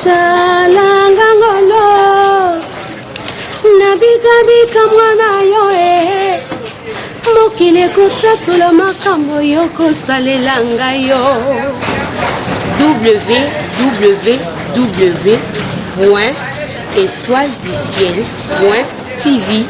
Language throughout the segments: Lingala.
Salanga ngolo nabikabika mwana yo e mokili ekotatola makambo yo kosalela ngai yo www point étoile du ciel point tv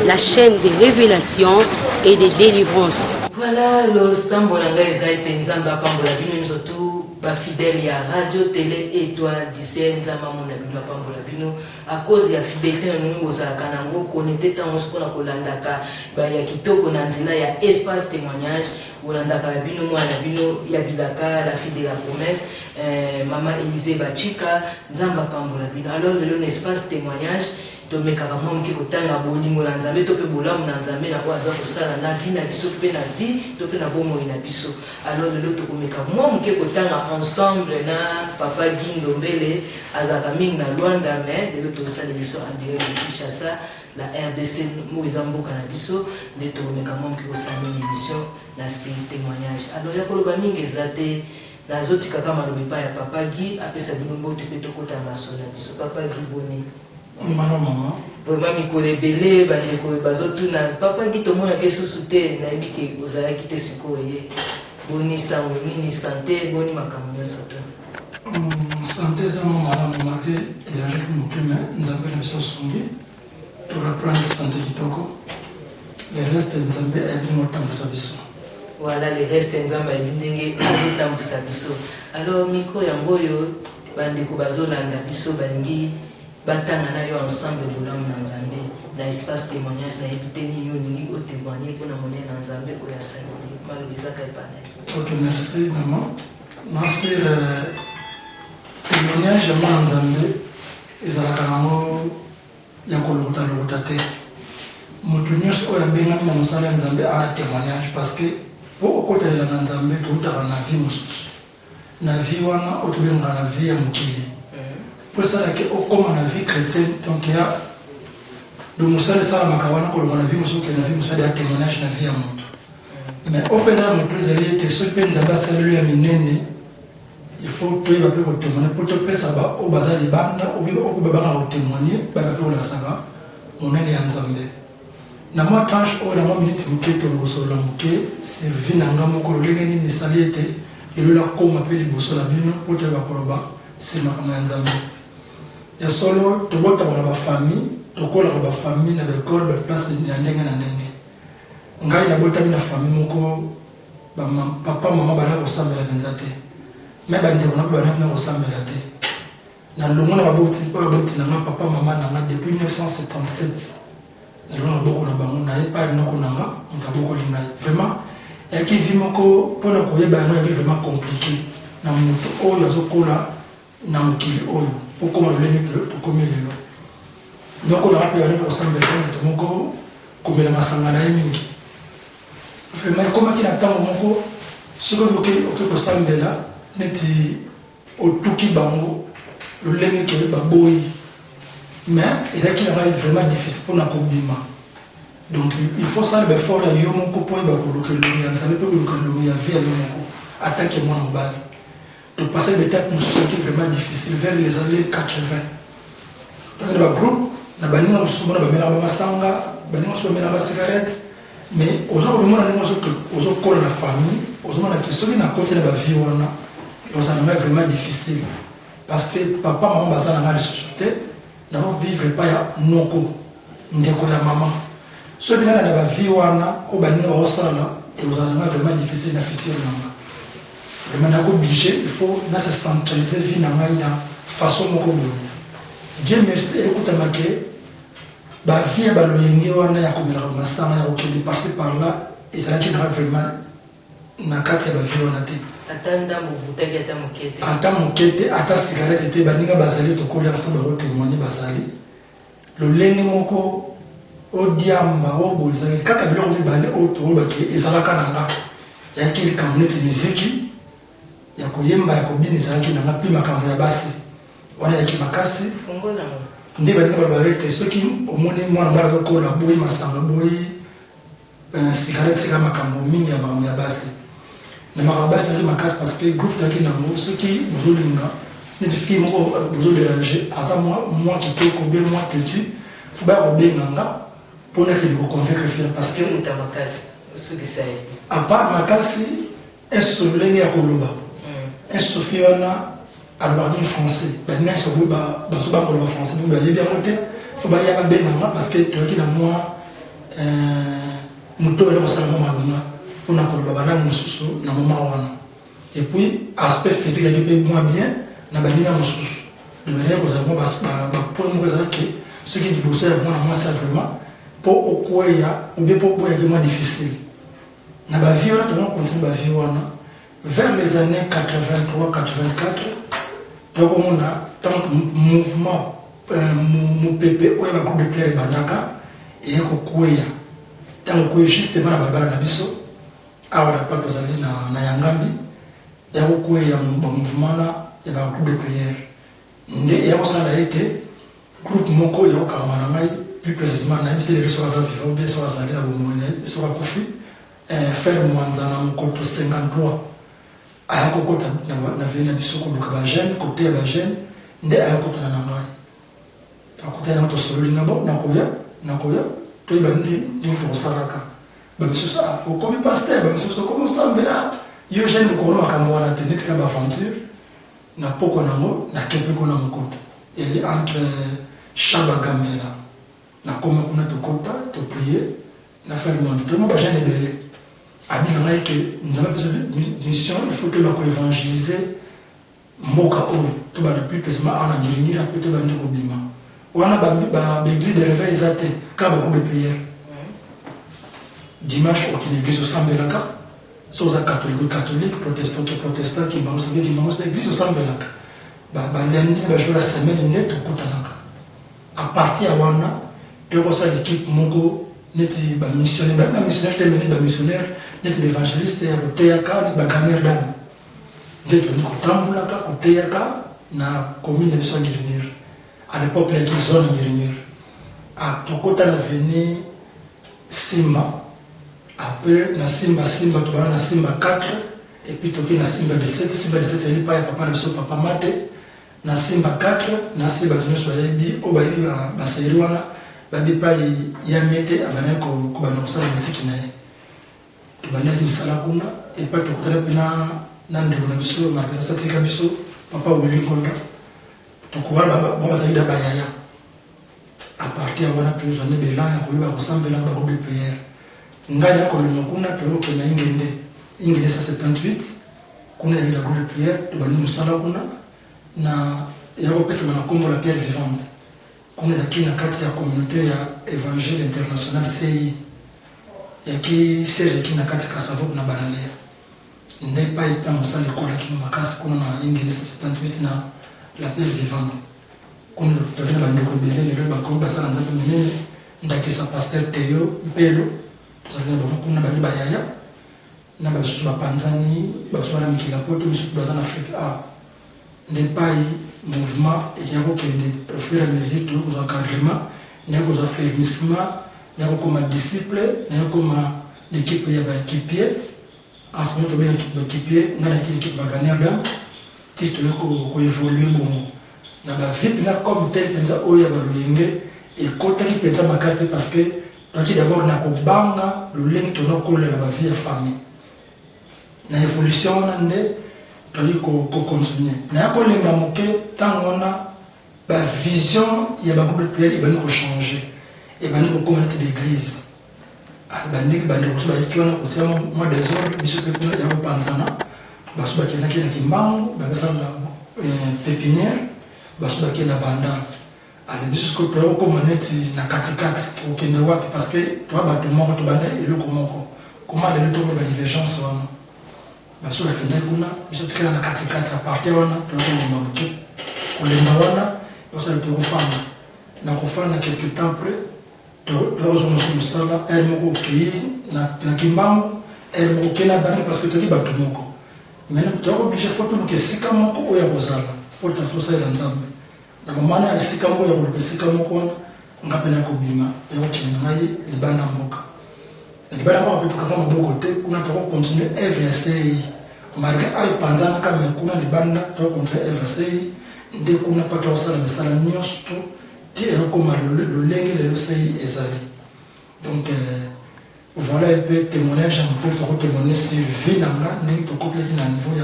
la chaîne de révélation et de délivrance. Voilà, losambo na ngai eza ete Nzambe apambola bino nyonso tu bafidèle ya radio télé étoile du ciel. Nzambe amona bino, apambola bino à cause ya fidélité na bino. Bozalaka nango connecté ntango nyonso mpona kolandaka baya kitoko na nzela ya espace témoignage. Bolandaka ya bino mwana na bino ya bilaka, la fille de la promesse, mama Élysée Bachika. Nzambe apambola bino. Alors lelo na espace témoignage, tomekaka mwa moke kotanga bolingo na Nzambe to mpe bolamu na Nzambe na oyo aza kosala na vie na biso mpe na vie to mpe na bomoi na biso. Alors lelo tokomeka mwa moke kotanga ensemble na papa Guy Ndombele. Azalaka mingi na Lwanda, mais lelo tosala émission en direct de Kinshasa, la RDC, mo eza mboka na biso, nde tokomeka mwa moke kosala mingi émission na se témoignage. Alors ya koloba mingi eza te, nazotikaka maloba epai ya papa Guy, apesa bino mbote mpe tokota masolo na biso. Papa Guy, boni? Mama, mama. Vraiment mikolo ebele bandeko bazotuna papa Guy, tomonaka esusu te. Nayebi ke ozalaki te. Sikoyo ye boni? Sango nini? Santé boni? Makambo nyonso to? Santé eza mwa malamu malgré énergie moke, mais Nzambe na biso asungi, toreprendre santé kitoko. Le reste, Nzambe ayebi ndenge otambusa biso. Voilà, le reste Nzambe ayebi ndenge azotambusa biso. Alors micro yango oyo, bandeko bazolanda biso balingi batanga na yo ensemble bolamu na Nzambe na espace témoignage. Nayebi te nini olingi otémoigne mpona monene na Nzambe oyo asali. Maloba ezaka epai na ye. Ok, merci mama Nasir. Témoignage ya mwana Nzambe ezalaka nango ya kolokota-lokota te. Moto nyonso oyo abengami na mosala ya Nzambe ana témoignage, parce que mpo okotalela na Nzambe, toutaka na vie mosusu, na vie wana oyo tobengaka na vie ya mokili, mpo esalaki okóma na vie chrétienne. Donc ya do mosala esalamaka wana, kolonga na vie mosusu, okende na vie mosala ya témoignage na vie ya moto. Mais oyo mpe eza ya moto ezali ete soki mpe Nzambe asaleli ya minene, il faut toyeba mpe kotémoigne mpo topesa oyo baza libanda, oyo babangaka kotémoigne, bayeba mpe kolakisaka monene ya Nzambe. Na mwa tranche oyo, na mwa miniti moke, tolokosolola moke sur vie na nga moko, lolenge nini esali ete lelo nakóma mpe liboso na bino mpo toyeba koloba sur makambo ya Nzambe. Ya solo, tobotama na bafamille, tokolaka bafamille, na baekole, baplace ya ndenge na ndenge. Ngai nabotami na famille moko papa mama bana kosambela mpenza te, mais bandeko na mpe bana na kosambela te. Nalongo na baboti mpo baboti na nga, papa mama na nga, depuis 1977 nalongo na boko na bango. Naye pa noko na nga, moto abokoli ngai. Vraiment eyaki vie moko mpona koyeba yango eyaki vraiment compliqué na moto oyo azokola na mokili oyo mpo koma lolenge tokomi lelo. Noko na nga mpe bandi kosambela te, moto moko komela masanga na ye mingi. Vraiment ekomaki na ntango moko, soki oke kosambela, neti otuki bango lolenge ke baboyi. Mais ezalaki na ngai vraiment difficile mpona kobima. Donc il faut sala baeffort ya yo moko mpo oyeba koluka elongi ya Nzambe mpe koluka elongi ya vie ya yo moko atake mwana mobali. Topasaki baétape mosusu ezalaki vraiment difficile vers les années 80. Donc na bagroupe na baninga mosusu, mona bamelaka bamasanga, baninga mosusu bamelaka bacigarette. Mais oza komona ndenge ozokola na famille, ozomona ke soki nakoti na bavie wana, ekozala na ngai vraiment difficile, parce que papa mama baza na ngai lisusu te. Nakovivre epai ya noko, ndeko ya mama. Soki nalanda bavie wana oyo baninga bakosala, ekozala na ngai vraiment difficile na futur na nga. Vraiment nako obligé, il faut na se centraliser vie na ngai na façon moko boye. Dieu merci, ekutama ke bavie ya baloyenge wana ya komelaka masanga, ya kokende par-ci par-là, ezalaki nanga vraiment na kati ya bavie wana te. Ata ndambo obutaki, ata moke te? Ata moke te, ata cigarette te. Baninga bazali, tokoli ensemble, bakotémoigne, bazali lolenge moko odiamba oyo boye. Ezalaki kaka biloko mibale oyo toyobaki ezalaka na nga. Eyaki likambo neti miziki ya koyemba, ya kobina, ezalaki na nga, mpe makambo ya basi wana eyaki makasi. Nde baninga balobaka ete soki omoni mwana mobali azokola, boyi masanga, boyi cigarette, seka makambo mingi ya makambo ya basi. Na makambo basi tozalaki makasi, parce que groupe tozalaki nango, soki bozolinga Neti fille moko bozo déranger, aza mwa kitoko bien, mwa petit, faut baya kobenga nga mpo nakende koconvaincre fille, parce que Muta makasi osukisa ye. À part makasi, eso lolenge ya koloba, eso fille wana alobaka mingi français. Baninga nyonso boye bazobanga koloba français mpo bayebi yango te. Faut baya babenga nga, parce que toyaki na mwa moto bali kosala mwa malonga mpona koloba balangue mosusu na moment wana. Et puis aspect physique ayaki mpe mwa bien na baninga mosusu. Donc bayaki kozala mwa bapoint moko ezalaki soki liboso ya mwana mwasi ya vraiment mpo okweya ou bien mpo oboyaki mwa difficile na bavie wana. Toza continue bavie wana vers les années 83, 84. Tokomona tant mouvement mopepe oyo bagroupe de prière ebandaka eye kokweya. Ntango ekweyi justement na balabala na biso awa na pa tozali na Yangambi, ya kokweya bamouvement na ya bagroupe de prière nde eya kosala ete groupe moko ya kokangama na ngai. Plus précisément, nayebi te lelo soki aza vivant, bien soki azali na bomoi, nayebi soki akufi, frère Mwanza na Mokoto 53. Aya kokota na vie na biso, koluka bajeune, koteya bajeune. Nde aya kokotana na ngai, akutani nanga, tosololi na bo nakoya, nakoya toyeba ndenge tokosalaka. Bamisusu: "Ah, okomi pasteur." Bamisusu: "Okomi osambela, yo jeune mokolo." Makambo wana te, neti ka baaventure na pokwa nango. Nakepe kuna Mokoto, eli entre Shaba Gambela. Nakoma kuna, tokota, toprie na frère Mwanza, toyemo bajeune ebele. Abi na ngai ke Nzambe apesa mission, il faut toyeba koévangéliser mboka oyo. Tobanda plus précisément awa na Ngiringiri. Mpe tobandi kobima wana, baéglise de réveil eza te, kaka bagroupe de prière. Dimanche okende église, osambelaka. So oza catholique, catholique, protestant ke protestant, kimbangu soki kimbangu, so église osambelaka. Balundi, bajour ya semaine nde tokutanaka. À partir ya wana, tokosala équipe moko neti bamissionnaire, babi bamissionnaire te, neti bamissionnaire, neti baévangéliste ya koteyaka, neti bagagneur d'âme. Nde tobandi kotambolaka, koteyaka na commune na biso ya Ngiringiri. À l'époque laki zone Ngiringiri. Tokota na avenue Simba, après na Simba, Simba tobanda na Simba 4 et puis toki na Simba 17. Simba 17 eyali pa ya papa na biso, papa Mate. Na Simba 4, na sili bato nyonso bayebi, oyo bayebi basayeli wana bayebi pai ya Mete abandaki kobanda kosala misiki na ye. Tobandaki misala kuna epai tokutana mpe na ndeko na biso Markesa, atika biso, papa Wili Ngonda. Tokowana bango bazali da bayaya. À partir ya wana, tozwa nde belan ya koyeba kosambela bagroupe de prière. Ngai na kolonga kuna, toyokende na Ingende, Ingende 178. Kuna ezali na groupe de prière, tobandi mosala kuna na ya kopesama na nkombo la Pierre Vivante. Kuna ezalaki na kati ya Communauté ya Évangile International, CI yaki siège eki na kati ya Kasavok na Balalea. Nde epai mpe mosala ekolaki makasi kuna na Ingende 178 na la Pierre Vivante. Kuna tozali na bandeko ebele lelo bakomi basala Nzambe minene, ndakisa pasteur Teyo Mpelo. Tozali na bango kuna, bali bayaya na basusu bapanzani, basusu bana mikili ya poto, misusu baza na Afrique awa. Nde epai mouvement eya kokende au fur et à mesure, toyei kozwa encadrement, naye kozwa fermissement, naye kokoma disciple, naye kokoma l'équipe ya baéquipier. En ce moment tobenga équipe baéquipier, ngai naki l'équipe bagagneur d'âme. Ti toyei koévolue bongo na bavie mpena comme tel mpenza oyo ya baloyenge ekotaki mpenza makasi te, parce que toyaki d'abord na kobanga lolenge tona kolela bavie ya famille. Na évolution wana nde toyaki kocontinue. Naya kolemba moke ntango wana, bavision ya bagroupe de prière ebandi kochange, ebandi kokóma neti l'église. Bandenge bandeko mosusu bayaki wana kotia mwa désordre. Biso mpe kuna ya kopanzana, basu bakendaki na Kimbangu, bakasala pépinière, basu bakende na Bandal. Ale biso sikoyo toya kokóma neti na katikati, tokokende wapi? Parce que toya bato moko, tobanda eloko moko. Koma lelo tokoma badivergence wana, basu bakendaki kuna, biso tikala na katikati. À partir wana toya kolemba moke. Kolemba wana ekosala tokofanda na kofanda. Quelque temps après, toya mosu mosala ere moko okei na Kimbangu, ere moko okei na Bandal, parce que toki bato moko. Maintenant toya obligé, faut toluka esika moko oyo ya kozala po tosalela Nzambe. Na momana ya esika moko ya koluka esika moko wana, nga mpe nakobima, ya kokende na ngai libanda mboka. Na libanda mboka mpe tokanga maboko te. Kuna tokocontinue œuvre ya CI malgré ayo epanzanaka, mais kuna libanda tokocontinue œuvre ya CI. Nde kuna paka kosala misala nyonso to ti ezokoma lolenge lelo sei ezali. Donc voilà un peu témoignage ya moto tokotémoigne sur vie na nga, ndenge tokotelaki na niveau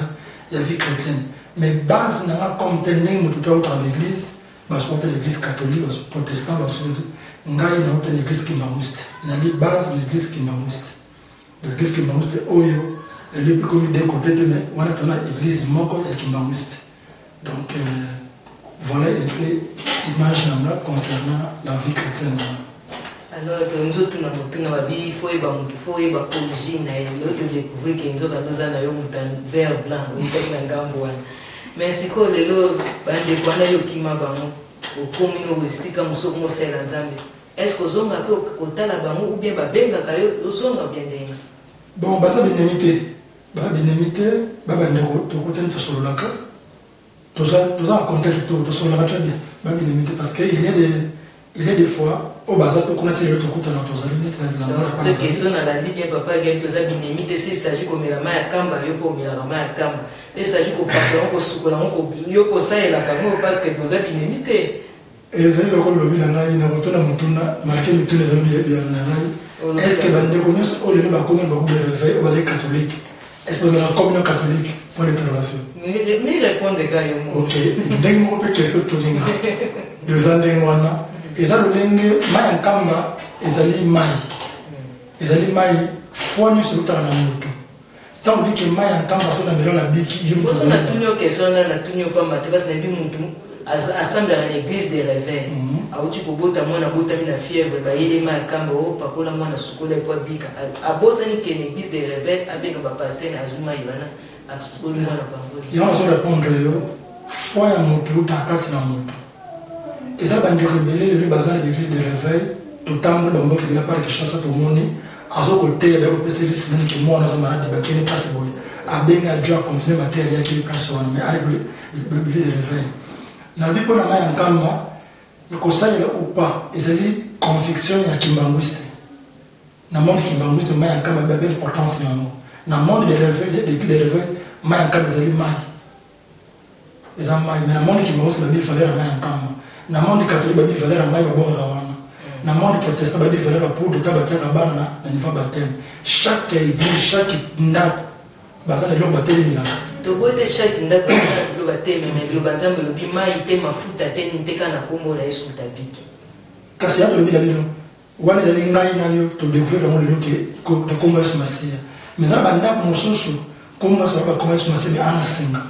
ya vie chrétienne. Mais base na nga comme tel, ndenge moto to autaka l'église, basupporte l'église catholique, protestant, baso, ngai nauta l'église kimbanguiste. Nali base l'église kimbanguiste. L'église kimbanguiste oyo lelo epi komi de côté te, mais wana tona église moko ya kimbanguiste. Donc voilà un peu image na nga concernant la vie chrétienne na nga. Alors tozotuna motuna, babi fo oyeba motu, fo oyeba origine na ye. Lelo todécouvrir ke nzoka nde oza na yo moto vert blanc, outaki na ngambo wana. Mais sikoyo lelo, bandeko wana yo okima bango, okomi no esika mosusu, okomi osalela Nzambe, est ce que ozonga mpe kotala bango ou bien babengaka yo ozonga bien ndenge? Bon, baza binemi te, baza binemi te. Babandeko tokutani, tosololaka, toza en contact, tosololaka très bien. Babinemi te, parce que il y a des fois oyo baza mpe kuna ti lelo tokutana, tozali neti na Soki ezo nalandi bien, papa Gel, toza binemi te. So il s'agit komela mai ya kamba, yo mpo omelaka mai ya kamba. Il s'agit kopakola yango, kosukola yango, yo mpo osalelaka yango, parce que boza binemi te. Ezali lokola olobi na ngai na kotuna motuna marke mituna ezali biyano na ngai. Est ce que bandeko nyonso oyo lelo bakomi bakubi réveil oyo bazali catholique, est ce que bamelaka communion catholique? Point d'interrogation. Mi répondre ka yo moko. Ok, ndenge moko mpe question tolinga eza ndenge wana, eza lolenge mai ya nkamba ezali mai, ezali mai. Foi nyonso eutaka na motu. Ntango biki mai ya nkamba, so na melo na biki yo. Poso natuni yo question wana, natuni yo pamba te. Basi nayebi mutu asambelaka na église de réveil, awuti kobota mwana, abotami na fièvre, bayeli mai ya nkamba, opakola mwana, sukola epo abika. Abosani ke na église de réveil abenga bapasteur, na azwi mai wana, asukoli mwana bango. Yango azo répondre yo, foi ya motu eutaka kati na motu. Eza bandeko ebele lelo baza na l'église de réveil, totamboli bamboka ebele par Kinshasa, tomoni azokoteya, baya kopesa lisina ke mwana aza maladi, bakende place boye, abengi adio, acontinue mateya, ayakeli place wana. Mais ali l'église de réveil, nalobi mpo na mai ya nkamba, kosalela ou pas, ezali conviction ya kimbanguiste. Na monde kimbanguiste, mai ya nkamba babe importance yango. Na monde de réveil, de réveil, mai ya nkamba ezali mai, eza mai. Mais na monde kimbanguiste, babi valeur ya mai ya nkamba. Na monde catholique, babi valeur ya mai babongaka wana. Na monde protestant, babi valeur ya poudre ta batiaka bana na niveau baptême. Chaque église, chaque ndako baza na eloko batelemelaka. Toboyi te, chaque ndako eza na bilo batelemela. Liloba Nzambe elobi mai te, mafuta te, nini te, kaka na nkombo na Yesu moto abiki. Kasi ya tolobi na bino wana ezali ngai na yo todécouvrir yango lelo ke na nkombo Yesu Masiya. Mais eza na bandako mosusu, nkombo Yesu, bakoma Yesu Masiya, mais ana singa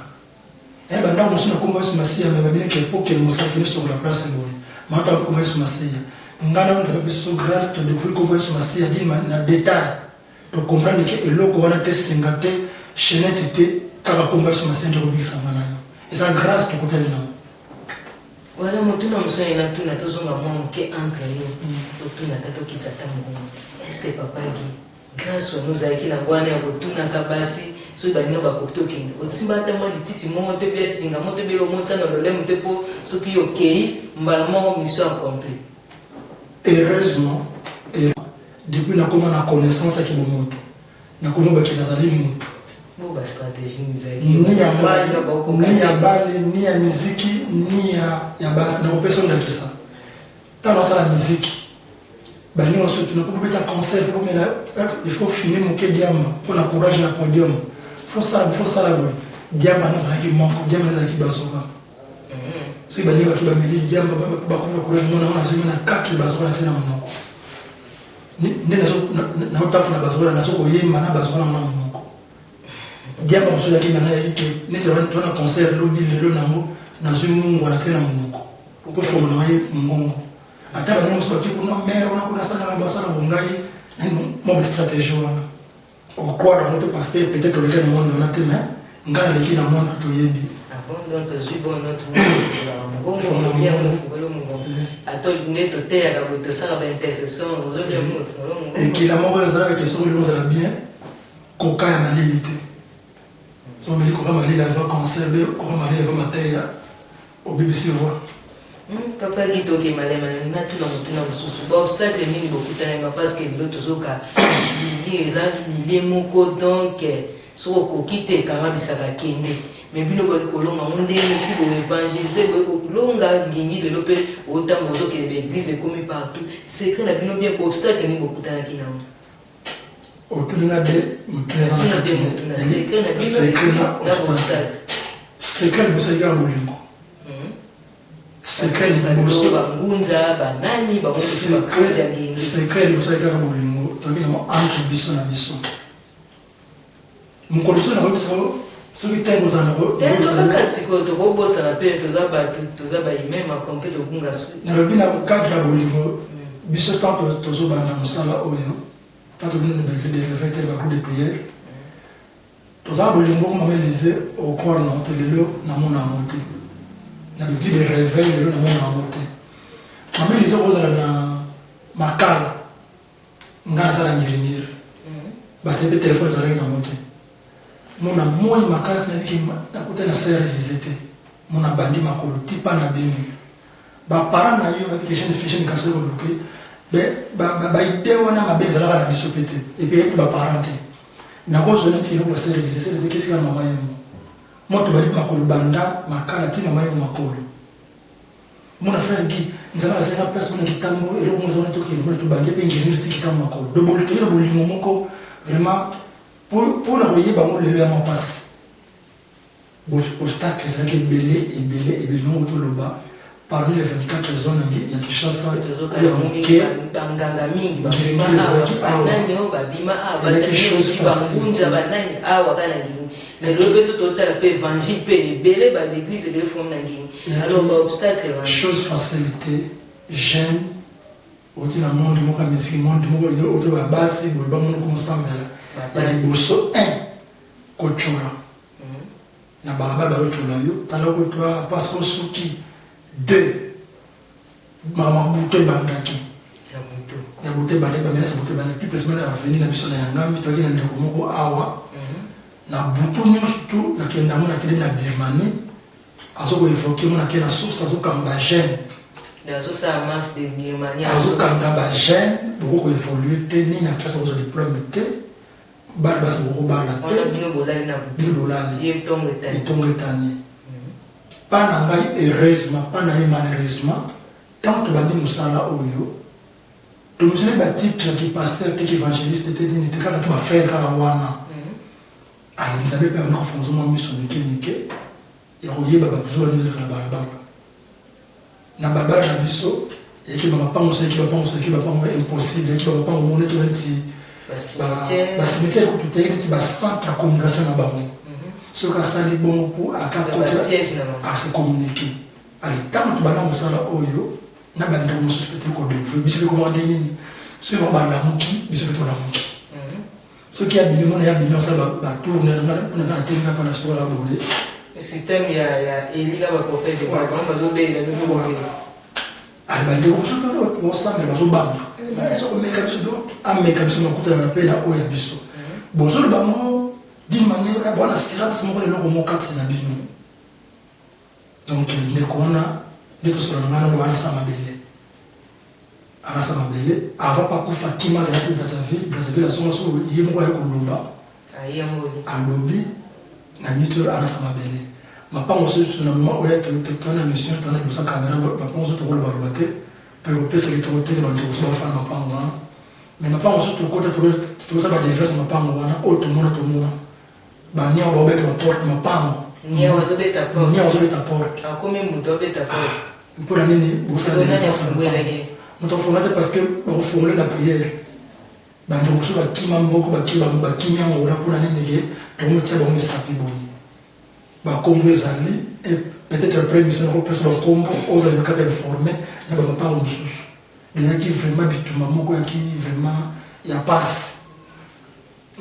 ya bandako mosusu na nkombo Yesu Masiya, mais babinaki po kende mosala, kende sokola place boye, mata nkombo Yesu Masiya. Ngai na Nzambe biso grâce todécouvrir nkombo Yesu Masiya dini na détail, tocomprendre ke eloko wana te, singa te, chaînette te, kaka nkombo Yesu Masiya nde kobikisanga na yo. Eza grâce tokotali nango. Wana motuna mosusu na tuna, tozonga mwa moke entre nous, totuna ata, tokitisa ata mongongo. Est ce que papa Guy, grâce wana ozalaki nango wana ya kotunaka basi soki balinga bakoki tokende, osimba ata mwa lititi moko te, mpe singa moko te, belo motia na lolemo te, mpo soki okei mbala moko mission accompli? Heureusement, depuis nakoma na connaissance yaki bomoto, nakoma baki nazali motu. Bo bastratégie ezalaki? Ni ya mai, ni ya bale, ni ya miziki, ni ya basi. Nakopesa ndakisa: ntango nasala miziki, baninga soki nakobeta concert, faut komela, il faut fumer moke diamba mpona courage na podium, faut sala boye. Diamba nazalaki moko, diamba nazalaki bazoka. Soki baninga baki bameli diamba, bakomi bacourage, mona ngo nazwi na 4 bazoka na ntina monoko, nde naotafuna bazoka, nazokoyemba na bazoka na mona monoko. Diamba mosusu ezalaki na ngai, yaki ke neti tona concert lobi, lelo nango nazwi mungwa na tie na monoko po fongola ngai mongongo. Ata baninga mosusu baki kuna mare wana kuna asalaka, basala bongai mwa bastratégie wana, okroire yango te, parce que peut-être oleki na monde wana te, mais ngai naleki na monde, toyebi. Ah bon, donc tozwi bon note, mongongo fungolo mongongo, ato nde toteyaka boye, tosala baintercession. Ekila moko ezalaka ke soki olingi ozala bien, koka ya malili te. So omeli koka malili avant concert, be koka malili avant mateya, obebisi voix. Papa Guy, tokema lema, natuna motuna mosusu: baobstacle nini bokutanaka? Parce que lelo tozoka milie eza milie moko, donc soki okoki te, ekanga bisaka, kende. Mais bino boyaki kolonga yango ndenge ti bo evangeliser, boye kolonga Ngingi lelo mpe otambo ozokende ba église ekomi partout. Secret na bino bien, obstacle nini bokutanaki nango? Otuni nga de motuna eza na kati. Na secret na bino. Secret na obstacle. Secret liboso ezalaki bolingo. Secret liboso bangunza banani bango? Secret liboso ezalaki kaka bolingo. Toyaki nango entre biso na biso. Mokolo biso nakoyebisa soki ntango ozala. Kaka sikoyo tokobosana mpe toza bato, toza bahumain, makambo mpe tobunga. Nalobi na cadre ya bolingo. Biso tant tozobanda mosala oyo, tant tobino na baeglise de réveil te, bagroupe de prière, toza na bolingo moko. Mama Elise, ocroire nango te, lelo namona yango te na baeglise de réveil, lelo namona yango te. Mama Elise, okozala na Makala, ngai naza na Ngiringiri, basi mpe telefone ezalaki nango te. Mona moi makasi, nabiki nakuta na sœur Elise te. Mona bandi makolo tipa na bino, baparent na yo babiki jeune fille, jeune garçon koluke baide wana mabe ezalaka na biso mpe te. Et puis eyebi baparent te. Nakozwa naki eloko ya sœur Elise. Sœur Elise ketika mama yemo moto bali makolo banda Makala ti mama yemo makolo. Mona frère Guy, Nzambe azalinga place mona kitambo eloko mo eza wana, tokende mona tobande mpe Ngiri ti kitambo makolo. Donc toye na bolingo moko vraiment mpona koyeba yango lelo ya mapasi. Obstacle ezalaki ebele, ebele, ebele. Nongo toloba parmi les 24 zones ya Kinshasa ya moke. Banganga mingi. Ezalaki awa. Banani oyo babima awa? Ezalaki chose bangunza banani awa kaka na Ngingi. Na lelo mpe so totala mpe évangile mpe ebele, baéglise ebele fomi na Ngingi. Alors baobstacle wana? Chose facilité, jeune oti na monde moko ya misiki, monde moko oti babasi boye bamonoko mosambela ya liboso 1 kotyola na balabala, bazotyola yo, tala kotwa parce que osuki 2 makambo buto ebandaki. Ya butu. Ya buto ebandaki, bamesa buto ebandaki, plus précisément na avenue na biso na Yangambi. Toyaki na ndeko moko awa na butu nyonso tu nakende yango, nakende na Birmanie, azokoévoquer mo nake na source, azokanga bajeune. Azosala marche de Birmanie. Azokanga bajeune, boko koévoluer te ni na classe, akozwa diplôme te, bana basi bokobala te. Wana bino bolali na butu? Bino bolali. Ye ntongo etani. Ntongo etani mpa na ngai, heureusement mpa na ye, malheureusement ntango tobandi mosala oyo, tomisoni batitre ki pasteur te, ki évangéliste te, nini te, kaka to bafrère kaka wana. Ale Nzambe mpe abanda kofongoza mwa miso mike mike ya koyeba bazuwa nyonso na balabala, na balabala na biso. Eyaki bamapango so, eyaki bapango so, eyaki bapango impossible, eyaki bamapango moko neti neti bacimetière kutu te, eyaki neti bacentre ya communication na bango. Soki asali bongo mpo akakota ase communiquer. Ale ntango tobanda mosala oyo na bandeko mosusu, peut kodécouvrir biso mpe komaka ndenge nini. Soki bango balamuki, biso mpe tolamuki. Soki abimi, mona ya bimi, osala batourne mpona nga natelinga mpona sokola boye. Système ya Eli na baprophète, bango bazobelela bino. Ale bandeko mosusu mpe osambela, bazobanga ezokomeka biso do ameka biso, nakutana mpe na oyo ya biso bozoloba bango d'une manière bwana silence moko eloko moko kati na bino. Donc ndeko wana nde tosola na ngai nano wana sa mabele, akasa mabele avant pakufa kima akendaki Brazzaville. Brazzaville azonga so ye moko aye koloba, alobi na minute oyo akasa mabele mapango so biso na moment oyo toa na mission, toa na liboso ya caméra. Mapango so tokolobaloba te mpe kopesa kitoko te, bandeko so bafana mapango wana. Mais mapango so tokota, tozosala badélivrance mapango wana oyo tomona, tomona baniao baobeta baporte mapango. Niao azobeta porte? Niao azobeta porte. Akomi moto abeta porte? Mpona nini bosala moto afonga te? Parce que bakofongole na prière. Bandeko mosusu bakima mboko, bakimi Angola. Mpona nini ke tokomotia bango misapi boye? Bakombo ezali, peut-être après mission nakopesa bakombo, ozali kaka informé na bamapango mosusu. Ezalaki vraiment bitumba moko yaki vraiment ya pasi.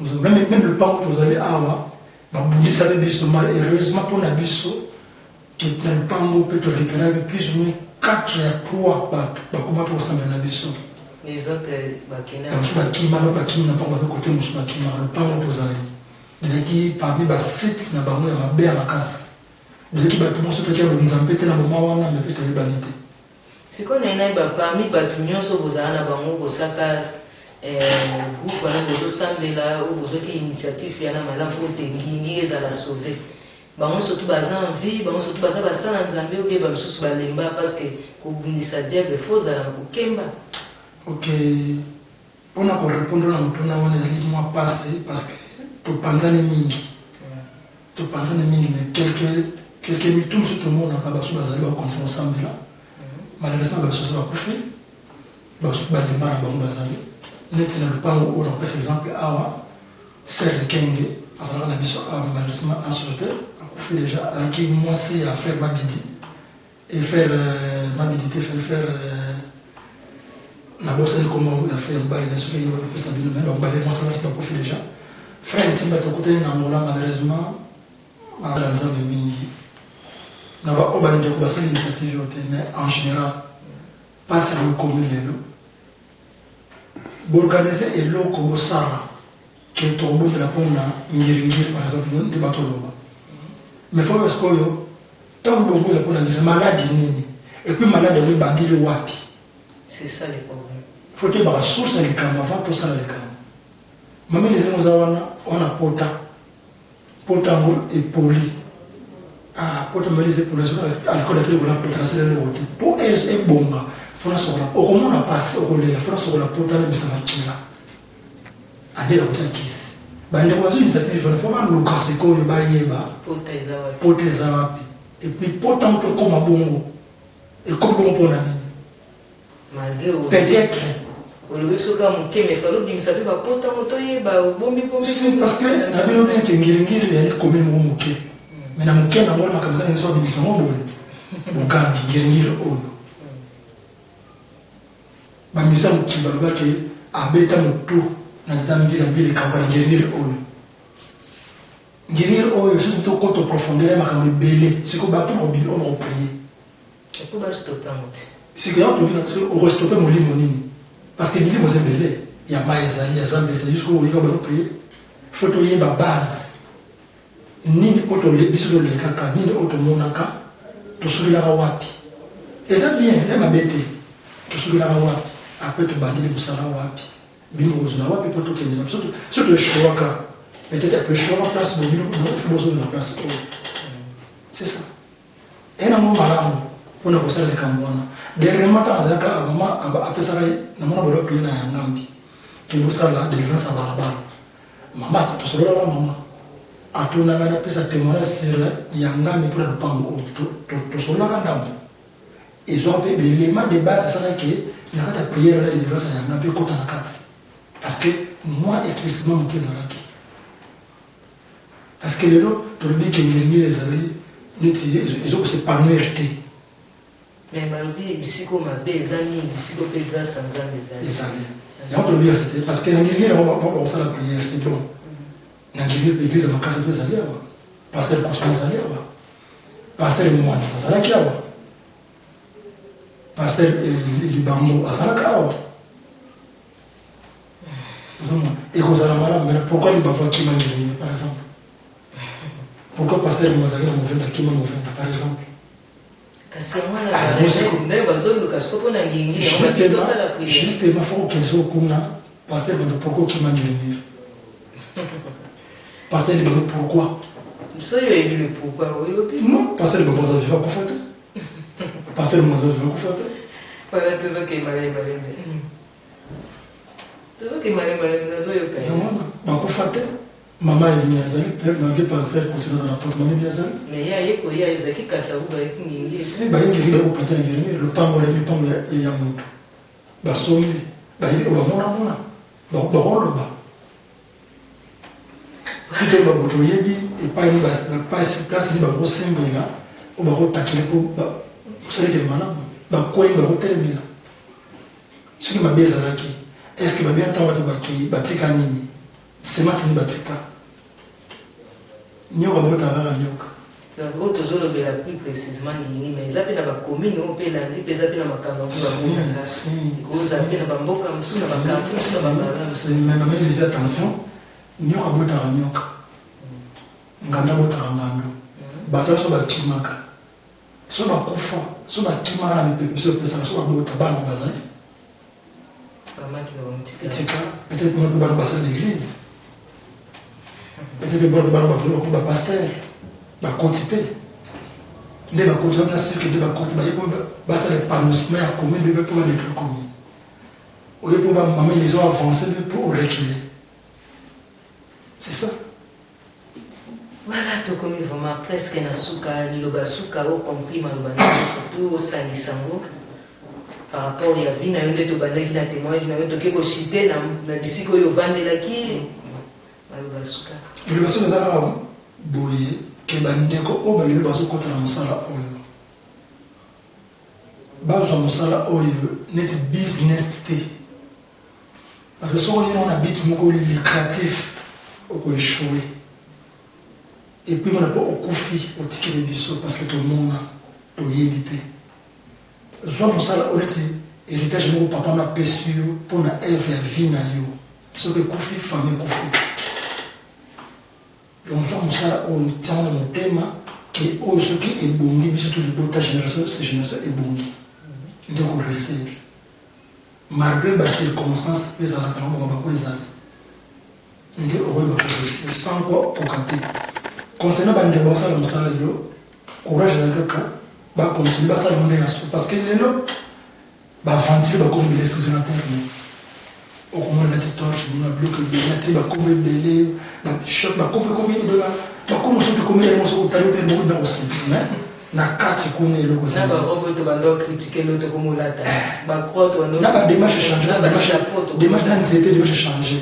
Même lopango tozali awa, babundisaki biso. Malheureusement mpona biso, na lopango mpe torécupéraki plus ou moins 4 ya 3 bato bakoma mpe kosambela na biso. Bamosusu bakimaka, bakimi na mpango, bake kote mosusu, bakimaka lopango tozali. Ezalaki parmi basite na bango ya mabe ya makasi. Ezalaki bato mosusu toki ya bonzambe te na moma wana, me mpe toyebani te. Sikoyo na nayeba, parmi bato nyonso bozala na bango, bosaka groupe wana, bozosambela oyo bozwaki initiative yana malamu mpo te Ngingi ezala sauvé. Bango surtout baza en vie, bango surtout baza basala Nzambe ou bien ba misusu balemba parce que kobundisa diable faut ozala na kokemba. Ok, mpona korépondre na motuna wana ezali mwa pasi parce que topanzani mingi, topanzani mingi, mais quelque mitu mosusu tomonaka, basu bazali bakontinue kosambela. Malheureusement basusu bakufi, basusu balemba na bango. Bazali neti na lopango oyo, nakopesa exemple awa, sœur Nkenge azalaka na biso awa, mais malheureusement asusu te, akufi déjà. Azalaki mwasi ya frère Mabidi et frère Mabidi te, frère nabosani kombo ya frère mobali na soki eyeba kopesa bino, mais bamobali mwasi wana bakufi déjà. Frère Ntimba tokutani na Angola, malheureusement ala Nzambe mingi na baoyo bandeko basali initiative oyo te. Mais en général mpasi yango ekomi lelo, boorganiser eloko, bosala ke tokobondela mpona Ngiringiri par exemple, nde bato oloba. Mais faut parce oyo ntango bobondela mpona ngiri, maladi nini? Et puis maladi yango ebandeli wapi? C'est ça le problème. Faut toyebaka source ya likambo avant tosala likambo. Mama Elise, oza wana wana, pota pota yango epoli. Ah, pota mama Elise epoli, soki alcool ateli kola pota, nasala eloko te po ebonga. Faut nasokola, okomona pasi, okolela. Faut nasokola pota, nabisa makila, andela kotia kisi. Bandeko bazwi initiative wana, faut baluka sikoyo bayeba pota eza wapi. Pota eza wapi? Et puis pota yango mpe ekóma bongo, ekómi bongo mpona nini? Malgré Peut-être. Olobi soki ya moke, mais fallait obimisa mpe bapota ngo toyeba obombi. Si, parce que na bino bien ke Ngiringiri ezali commune moko moke, mais na moke nango wana makambo eza nyonso babimisa ngo boye, bogangi. Ngiringiri oyo bamisa mokili balobaki abeta motu na nzeta mbila mbila ekauka na Ngiringiri oyo. Ngiringiri oyo soki tokota profondeur ya makambo ebele, siko bato bakobimi oyo bakoprier. Po bastopper yango te. Siko yango tobi okostopper molimo nini? Parce que milimo eza ebele, ya mai ezali, ya Zambe ezali. Jusqu'o oyika bano prier, faut toyeba base nini oyo biso tolekaka, nini oyo tomonaka, tosukelaka wapi. Eza bien ya mabe te, tosukelaka wapi, après tobandeli mosala wapi, bino kozala wapi mpo tokende. So toéchouaka, peut-être toéchouaka place bo bino faut bozonga na place oyo. C'est ça enango malamu mpona kosala likambo wana. Dernièrement ntango azalaka, mama apesaka namona balo prier na yangambi ke bosala délivrance ya balabala. Mama tosolola na mama, atunanga napesa témoignage sur yangambi mpona lopango oyo. Tosololaka ndambo, ezwa mpe baélément de base esalaki na kati ya prière wana, délivrance ya yangambi ekota na kati, parce que mwa éclaircissement moke ezalaki. Parce que lelo tolobi ke Ngiringiri ezali neti ezokos'épanouir te. Mais balobi bisiko mabe eza nini, bisiko mpe grâce ya Nzambe ezali. Ezali yango tolobi ya te, parce que na Ngiringiri yango bakosala prière, c'est bon. Na Ngiringiri mpe église ya makasi mpe ezali awa, pasteur Cosmo azali awa, pasteur Mwanza azalaki awa, pasteur Libambo azalaka awa. Ozomona ekozala malamu mena. Pourquoi Libambo akima Ngiringiri par exemple? Pourquoi pasteur Mwanza azalaki na Movenda, akima Movenda par exemple? Kasi yango wana nde bazoluka siko mpona Ngiringiri yango tosala prière. Justement, faut kokende soko kuna. Pasteur Bando, pourquoi okima Ngiringiri? Pasteur Libambo, pourquoi? Soki oyebi le pourquoi, oyobi. Non, pasteur Libambo aza vivant, akufa te. Pasteur Mwanza vivant, akufa te. Wana tozokende malembe malembe, tozokende malembe malembe, nazoyoka. Yango wana bakufa te. Mama Emi azali malgré pasteur continue aza na porte. Mama Emi azali. Mais ye aye koya ezalaki kasi abu bayaki Ngiringiri. Si bayingiri, bayokopata na Ngiringiri, lopango na lopango ya motu basombi, bayebi oyo bamonamona, bakoloba ti toyeba moto oyebi epai nini, place nini bakosembela, oyo bakotakele mpo kosalekele malamu, bakweli bakotelemela. Soki mabe ezalaki, est ce que mabe ntango bato bakei batika nini? Semence nini batika? Nyoka botaka kaka nyoka. Donc oyo tozolobela plus précisément Ngiringi, mais eza mpe na bacommune oyo mpe elandi mpe eza mpe na makambo yango bamonaka, kozala mpe na bamboka mosusu, na baquartier mosusu, na babala. Mais mama Elise, attention, nyoka botaka nyoka, nganda botaka ngando. Bato nyonso bakimaka so bakufa, so bakimaka na mipepe biso bapesaka, so babota bana bazali. Bamaki na bango tika. Etikala peut-être mpe bana basala l'église, peut-être mpe bana bana bato bakoma bapasteur. Bakoti mpe nde bakoti wana suki nde bakoti baye mpo basala épanouissement ya commune mpe mpo badétruire commune oye mpo bamama ils ont avancé mpe mpo oreculer, c'est ça. Voilà, tokomi vraiment presque na suka. Liloba suka, ocompris maloba na yo, surtout osangisa yango par rapport ya vie na yo, nde tobandaki na témoignage na yo, toke koshite na bisika oyo ovandelaki. Maloba suka. Liloba suka eza kaka boye ke bandeko oyo balelo bazokɔta na mosala oyo, bazwa mosala oyo neti business te, parce que soki oye na but moko lucratif, okoéchouer. Et puis mona mpo okufi, otikeli biso, parce que tomona, toyebi mpe. Zwa mosala oyo neti héritage moko papa na apesi yo mpona œuvre ya vie na yo. Soki ekufi, famille ekufi. Donc zwa mosala oyo, tiango na motema ke oyo soki ebongi, biso to libota, génération se génération ebongi, nde koréussir malgré bacirconstance mpe ezalaka nango, bango bako ezali nde okoyeba koréussir sans quoi koka te. Concernant bandeko basala mosala lelo, courage ezali kaka, bacontinue, basala ngo ndenge ya so, parce que lelo baaventure bakomi ebele soki na internet, okomona nati torche mona biloko ebele ati bakombo ebele, babishop bakombo ekomi, bakombo soki ekomi yango, soki otali mpe moko na kosepela, mais na kati kuna eloko. Na barobe tobanda ocritiquer, lelo tokomolata bacroix. Na badémarche change, démarche na nzete, démarche change,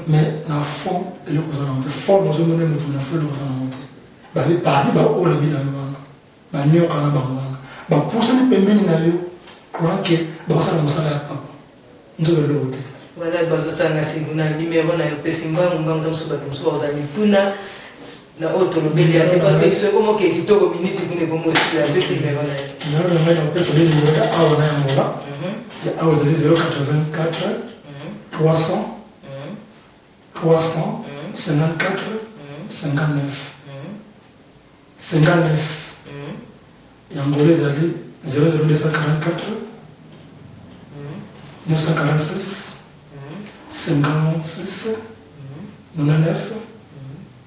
mais na fond eloko oza nango te. Forme ozomona motu na fond, eloko oza nango te. Babi parmi baoyo nabi na yo wana, banioka na bango wana bapusani pembeni na yo, croyant ke bakosala mosala ya papa, nzoka eloko te. Voilà, bazosanga na numéro na yo, pesi mbangu mbangu, ta mosusu bato mosusu bakozala mituna na oyo tolobeli ya te, parce que soki omoke kitoko miniti kuna ekomosila. Pesi numéro na yo. Numéro na ngai, nakopesa nde numéro ya awa na ya Ngola. Ya awa ezali 084 300 354 59 59. Ya Ngola ezali 00244 946 56 99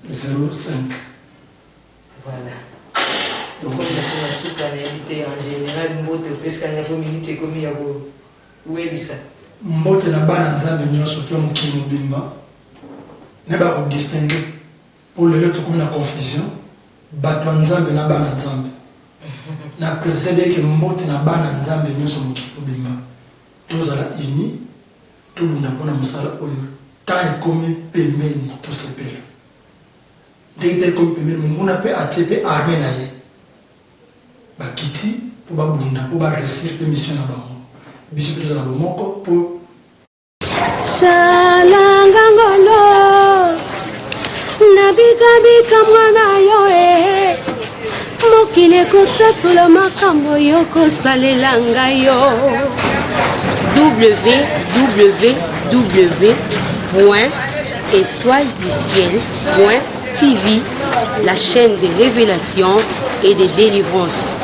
05. Voilà, tokomi naso na suka. Nayebi te, en général mbote opesika po miniti ekomi ya kowelisa. Mbote na bana Nzambe nyonso to ya mokili mobimba, nde bakodistinguer, mpo lelo tokomi na confusion, bato ya Nzambe na bana Nzambe. Na précise bien ke mbote na bana Nzambe nyonso mokili mobimba, tozala uni, tobunda mpona mosala oyo. Temps ekomi pembeni, tosepela ndenge te ekomi pembeni. Monguna mpe atie mpe arme na ye, bakiti mpo babunda mpo baréussir mpe mission na bango. Biso mpe tozala bomoko mpo Salanga ngolo, nabikabika mwana yo e, mokili ekotatola makambo yo kosalela ngai yo. www.étoileduciel.tv, la chaîne de révélation et de délivrance.